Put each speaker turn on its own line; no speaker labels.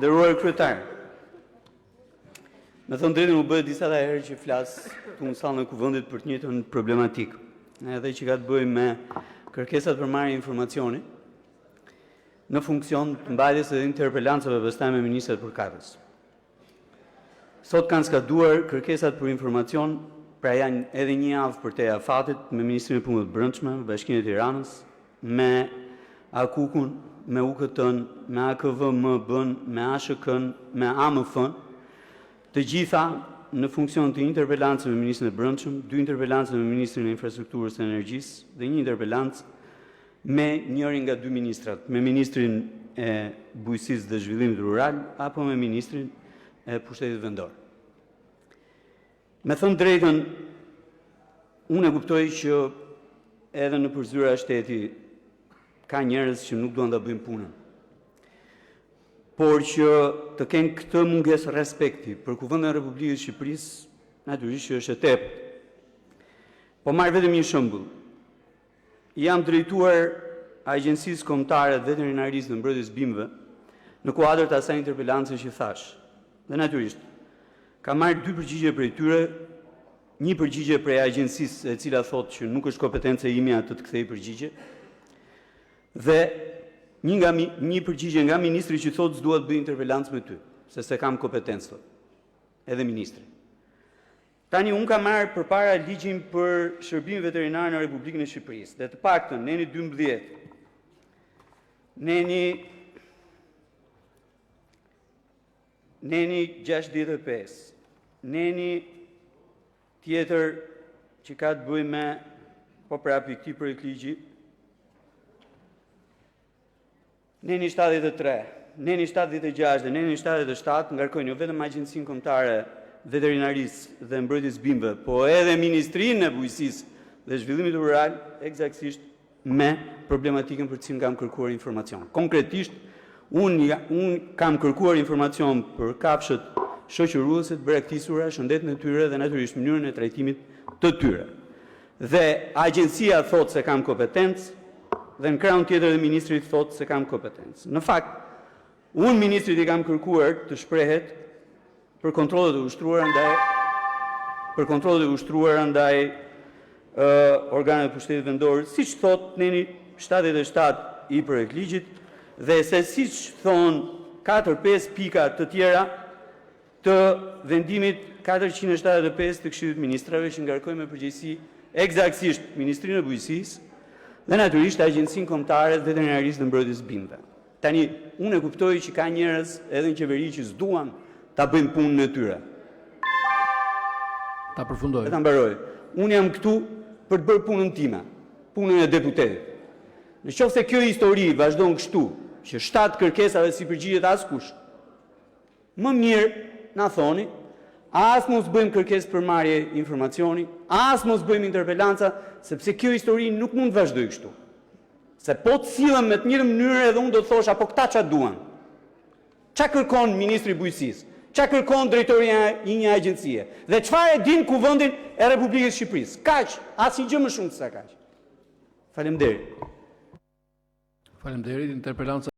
nderuar Kryetar, Me thënë të drejtën, u bë e disata herë që flas këtu në sallën e Kuvendit për të njëjtën problematikë, që ka të bëjë me kërkesat për marrje informacioni në funksion të mbajtjes së interpelancave pastaj me ministrat përkatës. Sot kanë skaduar kërkesat për informacion, pra janë edhe një javë përtej afatit, me Ministrinë e Punëve të Brendshme, me Bashkinë e Tiranës, me AKUK-un, me UKT-në, me AKVMB-në, me ASHK-në, me AMF-në, të gjitha në funksion të interpelancës me ministrin e Brendshëm, dy interpelanca me ministrin e Infrastrukturës dhe Energjisë dhe një interpelancë me njërin nga dy ministrat, me ministrin e Bujqësisë dhe Zhvillimit Rural apo me ministrin e Pushtetit Vendor. Me thënë të drejtën, unë e kuptoj që edhe nëpër zyra shteti ka njerëz që nuk duan ta bëjnë punën, por që të kenë këtë mungesë respekti për Kuvendin e Republikës së Shqipërisë, natyrisht që është e tepërt. Po marr vetëm një shembull: i jam drejtuar Agjencisë Kombëtare të Veterinarisë dhe Mbrojtjes së Bimëve, në kuadër të asaj interpelance që thashë, dhe natyrisht kam marrë dy përgjigje prej tyre, një përgjigje prej agjencisë, e cila thotë se nuk është kompetencë imja të të kthej përgjigje, dhe një përgjigje nga ministri, që thotë: “Nuk dua të bëj interpelancë me ty, se nuk e kam kompetencë”, edhe ministri. Tani, unë kam marrë përpara ligjin “Për shërbimin veterinar në Republikën e Shqipërisë” dhe të paktën neni 12, neni 65, neni tjetër që ka të bëjë me... po prapë i këtij projektligji, neni 73, neni 76 dhe neni 77, ngarkojnë jo vetëm Agjencinë Kombëtare të Veterinarisë dhe Mbrojtjes së Bimëve, por edhe Ministrinë e Bujqësisë dhe Zhvillimit Rural ekzaktësisht me problematikën për të cilën kam kërkuar informacion. Konkretisht, unë kam kërkuar informacion për kafshët shoqëruese të braktisura, shëndetin e tyre dhe natyrisht mënyrën e trajtimit të tyre. Dhe agjencia thotë: “S'e kam kompetencë”, dhe në krahun tjetër edhe ministri thotë: “S'e kam kompetencë”. Në fakt, unë ministrit i kam kërkuar të shprehet për kontrollet e ushtruara ndaj organeve të pushtetit vendor, siç thotë neni 77 i projektligjit dhe siç thonë 4-5 pika të tjera të vendimit nr. 475 të Këshillit të Ministrave, që ngarkojnë me përgjegjësi ekzaktësisht Ministrinë e Bujqësisë dhe natyrisht Agjencinë Kombëtare të Veterinarisë dhe Mbrojtjes së Bimëve. Tani, unë e kuptoj që ka njerëz edhe në qeveri që s'duan ta bëjnë punën e tyre.
Ta përfundojë.
Po ta mbaroj. Unë jam këtu për të bërë punën time, punën e deputetit. Në qoftë se kjo histori vazhdon kështu, që 7 kërkesave s'i përgjigjet askush, më mirë na thoni: as mos bëjmë kërkesë për marrje informacioni, as mos bëjmë interpelanca, sepse kjo histori nuk mund të vazhdojë kështu. Se po të sillem me të njëjtën mënyrë, edhe unë do të thosha: po këta çfarë duan? Çfarë kërkon ministri i Bujqësisë? Çfarë kërkon drejtori i një agjencie? Dhe çfarë e di në Kuvendin e Republikës së Shqipërisë? Kaq, asgjë më shumë se kaq. Faleminderit!
Faleminderit! Interpelanca.